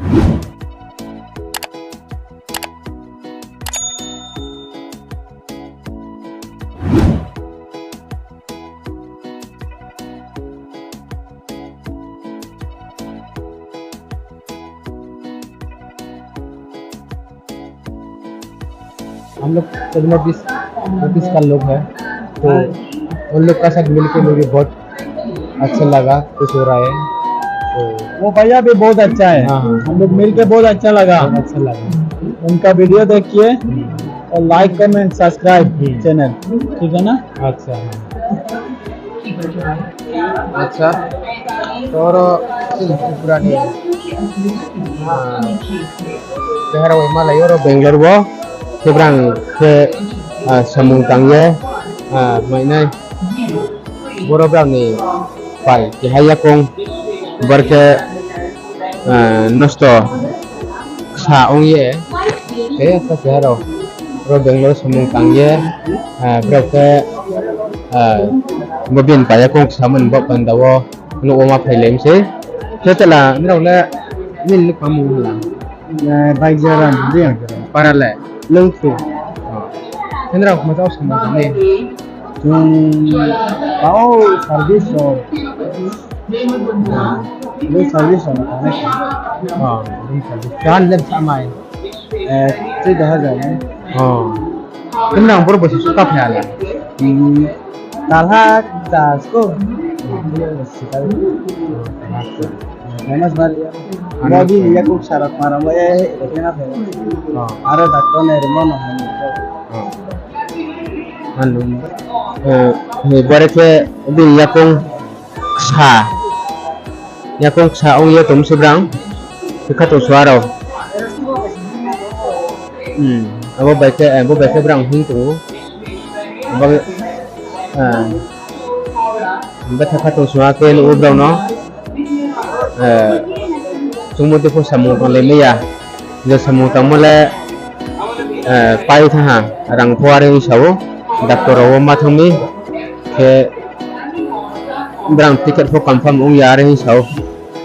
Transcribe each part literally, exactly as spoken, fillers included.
हम लोग तीनों ऑफिस, ऑफिस का लोग है, तो उन लोग का साथ मिलके मुझे बहुत अच्छा लगा, खुश हो रहा है। तो वो भैया भी बहुत अच्छा है। हाँ, हाँ। हम लोग मिलके बहुत अच्छा लगा। बहुत अच्छा लगा। उनका वीडियो देखिए हम्म। और like, comment, subscribe हम्म। चैनल, ठीक है ना? अच्छा, हाँ। Acha, toro chini Tripura ni, ah, Beharao malai oro Bangalore wo, khe brang khe, ah, samung tang ye, ah, mainai. Boro brang ni pai, keha yakong, bor khe, ah, nosto ksa ong ye, tei sa keha rao, ro Bangalore samung tang ye, ah, brao khe, ah, bo bini pai yakong ksa mani bo panda wo, nuh wo ma phailai mi sei. Khe tela, nrao le, nini nuh pha mung hala? Eh, Baijaram, Reang. Para le? Lungphu. Oh. Khe nrao kma jao samung tang ni? Chung, tao service rao. Bo service rao thanai kha. Oh, bo service. Kahan le bsa mai? Eh, three thousand. Oh. Khe nang boro bosi suka phai hala? Hmm. Talha chas ko. Sika. Oh, talha chas. Mamas bari. Ano bini yakuk sarak mara mo, eh, eh, kena phai. Oh. Aro doctor ne rimo no. Oh. Ano. Eh, eh, bore khe bini yakung ksa. Yakung ksa ong ye tong se brang. Khe khatungsung rao. Hmm. Abo bai khe, eh, bo bai khe brang hing tong ou. Abo, eh, betha khatungsung khe nuh ou brao no. Eh, chungmo tei pho samung tanglai mai ya. Je samung tangmo le, eh, pai thanng ha, rang pho are hing sa ou, doctor rao wo ma thanng mi, khe brang ticket pho confirm ong ya are hing sa ou.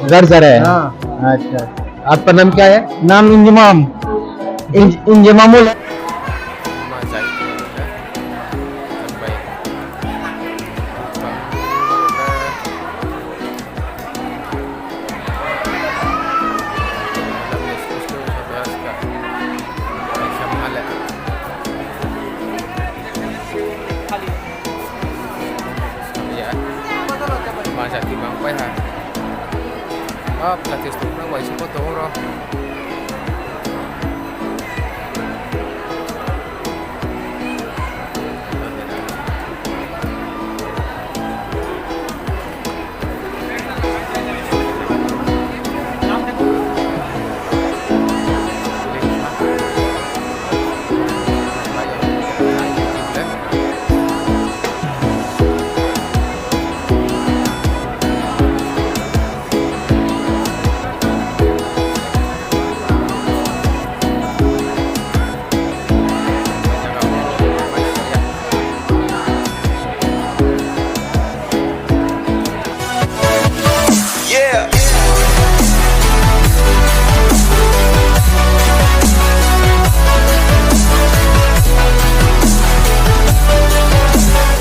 Gar ja re? हाँ। अच्छा। आपका नाम क्या है? नाम इंजमाम। इंज-, Inzamam-ul. Ma jati bang pai ha. Ah, plastic tong nang bai se ko tong ro.